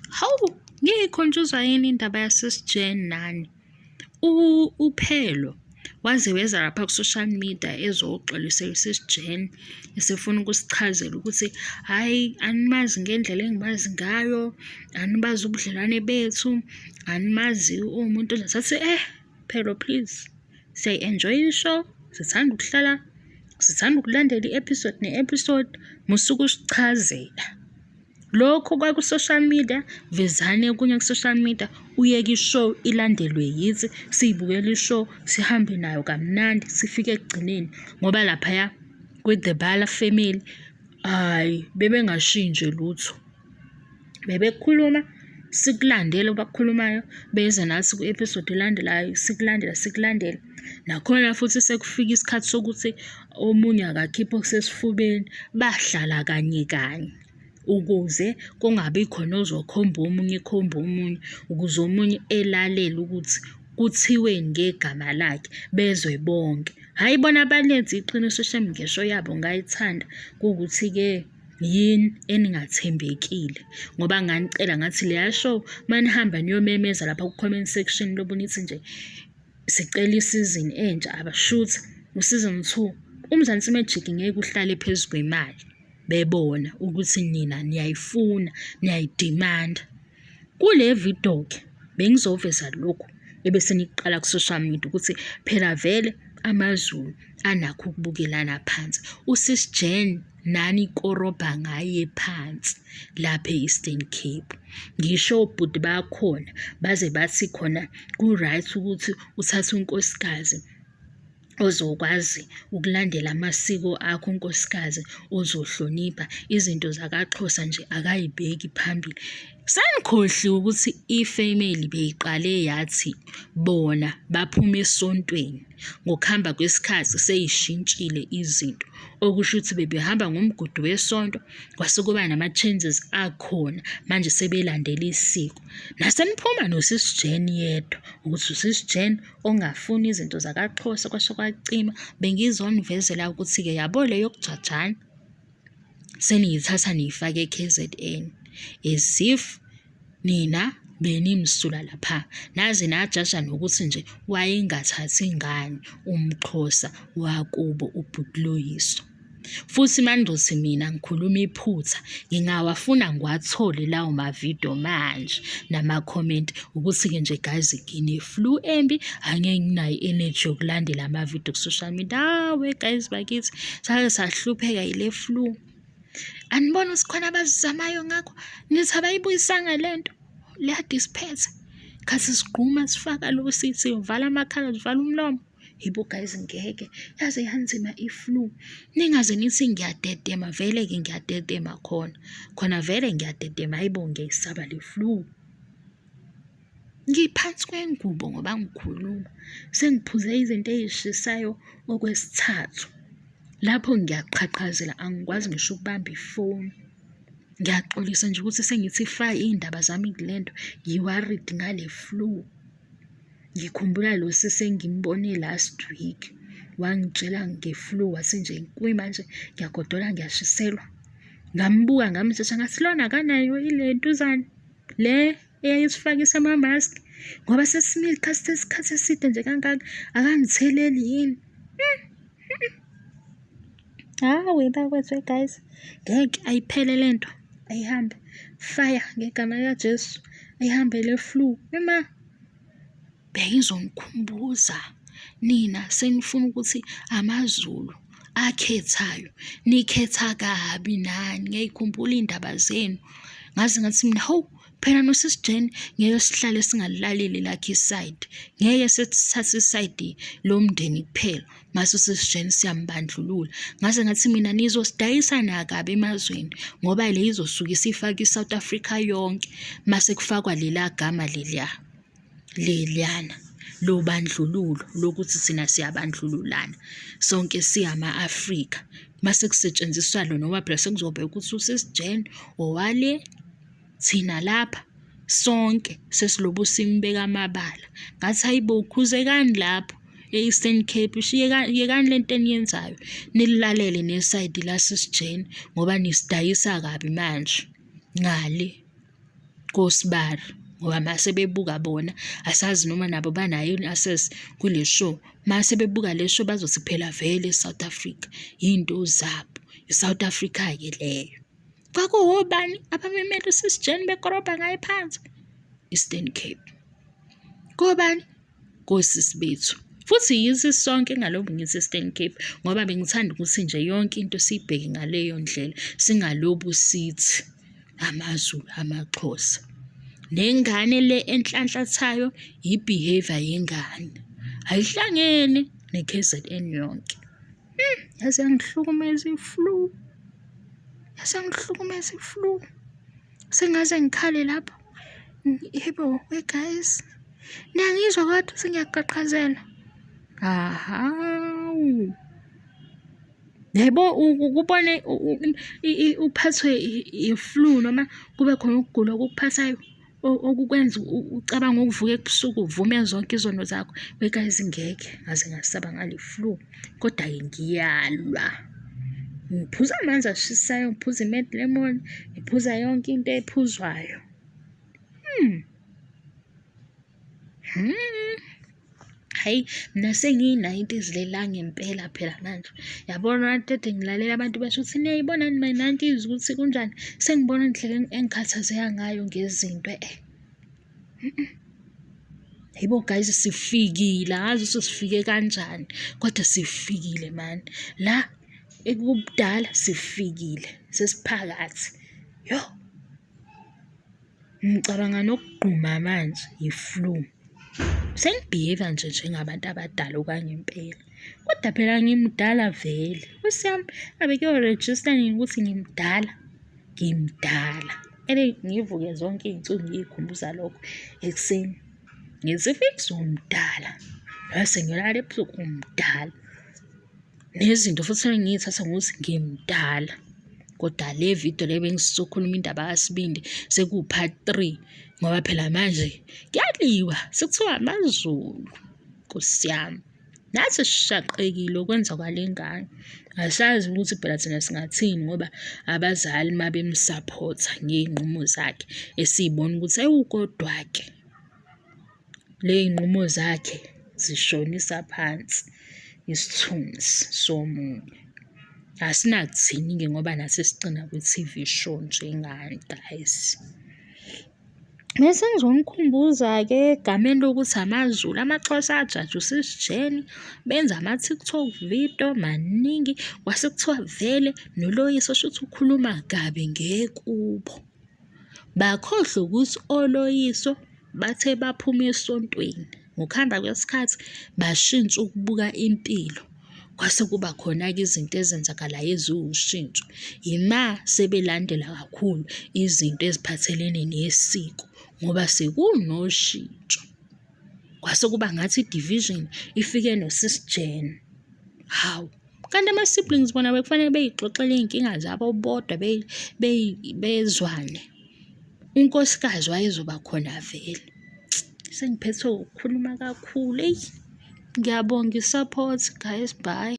Hawu, ngikhonjuzwa yini indaba yaSis Jen nani? UPhelo waze weza lapha ku-social media ezoxolisa uSis Jen esefuna ukusichazela ukuthi hhayi animazi ngendlela engimazi ngayo, anibazi ubudlelwane bethu, animazi uwumuntu onjani. Sathi eh Phelo please, siyayi-enjoy-a i-show, sithanda ukuhlala, sithanda ukulandela i-episode ne-episode, musa ukusichazela. Lokhu kwaku-social media, vezani okunye ku-social media, uyeke i-show ilandelwe yithi, siyibukele i-show, sihambe nayo kamnandi, sifike ekugcineni ngoba laphaya kwi-The Bala Family, hhayi bebengashintshi lutho. Bebekhuluma sikulandele abakukhulumayo, beze nathi kwi-episode elandelayo sikulandela sikulandela. Nakhona futhi sekufika isikhathi sokuthi omunye akakhiphe okusesifubeni, bahlala kanye kanye ukuze kungabi khona ozokhomba omunye ekhomba omunye, ukuze omunye elalele ukuthi kuthiweni ngegama lakhe, bezwe bonke. Hhayi bona balenze iqiniso shame ngesho yabo ngayithanda kuwukuthi-ke yini eningathembekile ngoba nganicela ngathi leya show manihamba niyomemeza lapha ku-comment section lobu nithi nje sicela isizini entsha abashutha u-season 2 uMzansi Magic ngeke uhlale phezu kwemali bebona ukuthi nina niyayifuna niyayidimanda. Kule video-ke bengizoveza lokhu ebese nikuqala ku-social media ukuthi phela vele amaZulu anakho ukubukelana phansi. USis Jen nani korobha ngaye phansi lapha e-Eastern Cape. Ngisho obhuti bakhona baze bathi khona ku-right ukuthi uthathe unkosikazi ozokwazi ukulandela amasiko akho unkosikazi ozohlonipha izinto zakaXhosa nje akayibeki phambili. Senikhohliwe ukuthi ifamily beyiqale yathi bona baphuma esontweni ngokuhamba kwesikhathi seyishintshile izinto okusho ukuthi bebehamba ngomgudu wesonto kwase kuba nama-changes akhona manje sebelandela isiko. Naseniphuma noSis Jen yedwa ukuthi uSis Jen ongafuni izinto zakaXhosa kwasho kwacima. Bengizonivezela ukuthi-ke yabo le yokujajana seniyithatha niyifake e-K_Z_N as if nina benimsulwa lapha naze najaja nokuthi nje wayengathathi ngani umXhosa wakubo ubhuti Loyiso. Futhi mangizothi mina ngikhuluma iphutha ngingawafuna ngiwathole lawo mavidiyo manje namakhomenti ukuthi-ke nje guys ngine-flu embi angeke nginayo i-energy yokulandela amavidiyo ku-social media. Hawe guys bakithi sake sahlupheka yile flu. Aniboni ukuthi khona abazizamayo ngakho nithi abayibuyisanga le nto le ade isiphethe khathi sigquma sifaka lokhu sivala amakhala sivala umlomo. Yibo guys ngeke yaze yanzima i-flu. Ningaze nithi ngiyadedema vele-ke ngiyadedema khona. Khona vele ngiyadedema hhayi bo ngiyayisaba le flu. Ngiphansi kwengubo ngoba ngikhuluma. Sengiphuze izinto ey'shisayo okwesithathu. Lapho ngiyaqhaqhazela angikwazi ngisho ukubamba ifoni. Ngiyaxolisa nje ukuthi sengithi fa iy'ndaba zami kule nto ngi-worried ngale flu. Ngikhumbula lo sisi engimbone last week wangitshela nge-flu wathi nje kuyimanje ngiyagodola ngiyashiselwa. Ngambuka ngamtshela ngathi lona akanayo ile ntuzane le eyayisifakisa ama-mask ngoba sesimile isikhathi isikhathi eside nje kangaka akangitheleli yini. Hawu bakwethu guys, ngeke ayiphele le nto ayihambe fire ngegama likaJesu ayihambe le flu ima. Bengizonikhumbuza nina senifuna ukuthi amaZulu akhethayo nikhetha kabi nani ngiyayikhumbula iy'ndaba zenu ngaze ngathi mina hawu phela noSis Jane ngeke sihlale singalilaleli lakhe isayidi ngeke sesithathe isayidi lomndeni kuphela mase uSis Jane siyambandlulula ngaze ngathi mina nizosidayisa nakabi emazweni ngoba le izosuke isifake iSouth Africa yonke mase kufakwa lela gama leliya leliyana lobandlululo lokuthi thina siyabandlululana sonke siyama-Afrika mase kusetshenziswa lona ngoba phela sekuzobheka ukuthi uSis Jane owale thina lapha sonke sesilobu simbeka amabala ngathi hayibo khuzekani lapho e-Eastern Cape yekani lento eniyenzayo nililalele nesayidi laSis Jane ngoba nisidayisa kabi manje ngale. Kosibari ngoba mase bebuka bona asazi noma nabo banayo yini i-access kule show. Mase bebuka le show bazothi phela vele e-South Africa yinto zabo. I-South Africa-ke leyo. Kwakuwobani abamemela uSis Jane bekorobha ngaye phansi? Eastern Cape. Kobani? Kosisi bethu. Futhi yithi sonke ngalokhu ngithi Eastern Cape ngoba bengithanda ukuthi nje yonke into siyibheke ngaleyo ndlela singalobu sithi amaZulu amaXhosa. Nengane le enhlanhlathayo i-behavior yengane. Ayihlangene ne-KZN yonke. Yaze yangihlukumeza i-flu. Yaze yangihlukumeza i-flu. Sengaze ngikhale lapho. Yebo, we guys. Niyangizwa kodwa sengiyaqhaqhazela. Ahawu. Yebo, ukubone uphathwe i-flu noma kube khona ukugula okukuphathayo okukwenza ucabange ukuvuka ebusuku uvume zonke izono zakho. We guys ngeke ngaze ngasaba ngale flu kodwa-ke ngiyalwa. Ngiphuza amanzi ashisayo, ngiphuza i-mad lemon, ngiphuza yonke into ephuzwayo. Hhayi, mina sengiyi-nineties lela ngempela phela manje. Yabona qede ngilalela abantu besho ukuthi niyayibona yini my nineties ukuthi kunjani. Sengibona indlela engikhathazeka ngayo ngezinto . Hhayi bo guys sifikile, angazi ukuthi sifike kanjani kodwa sifikile mani. La ekubudala sifikile sesiphakathi, yoh. Ngicabanga nokugquma manje yi-flu. Sengi-behave-a nje njengabantu abadala okwangempela. Kodwa phela ngimdala vele. Nkosi yami, ngabe kuyorejista nini ukuthi ngimdala? Ngimdala. Kumele ngivuke zonke iy'nsuku ngiy'khumbuza lokho ekuseni. Ngithi Fiks umdala, bese ngilala ebusuku umdala. Nezinto futhi engiyithatha ngokuthi ngimdala. Kodwa le video le bengisizokhuluma indaba kaSibindi sekuwu-part 3 ngoba phela manje kuyaliwa sekuthiwa amaZulu Nkosi yami. Nathi sishaqekile okwenza kwale ngane. Asazi ukuthi phela thina singathini ngoba abazali uma bemsaphotha ngey'nqumo zakhe esiy'bona ukuthi ewu kodwa-ke. Ley'nqumo zakhe zishonisa phansi isithunzi somunye. Asinakuthini-ke ngoba nathi sigcina kwi-T_V show njengani guys. Bese ngizonikhumbuza-ke egameni lokuthi amaZulu, amaXhosa ajaja uSis Jenny, benza ama-TikTok video maningi. Kwase kuthiwa vele noLoyiso shuthi ukhuluma kabi ngekubo. Bakhohlwa ukuthi oloyiso bathe baphuma esontweni, ngokuhamba kwesikhathi bashintsha ukubuka impilo. Kwase kuba khona-ke izinto ezenzakalayo eziwushintsho. Yima sebelandela kakhulu izinto eziphathelene nesiko ngoba sekunoshintsho. Kwase kuba ngathi i-division ifike noSis Jen. Hawu! Kanti ama-siblings bona bekufanele bey'xoxele iy'nkinga zabo bodwa bezwane. Unkosikazi wayezoba khona vele. Sengiphethwe ukukhuluma kakhulu eyi. Ngiyabonga i-support guys, bye.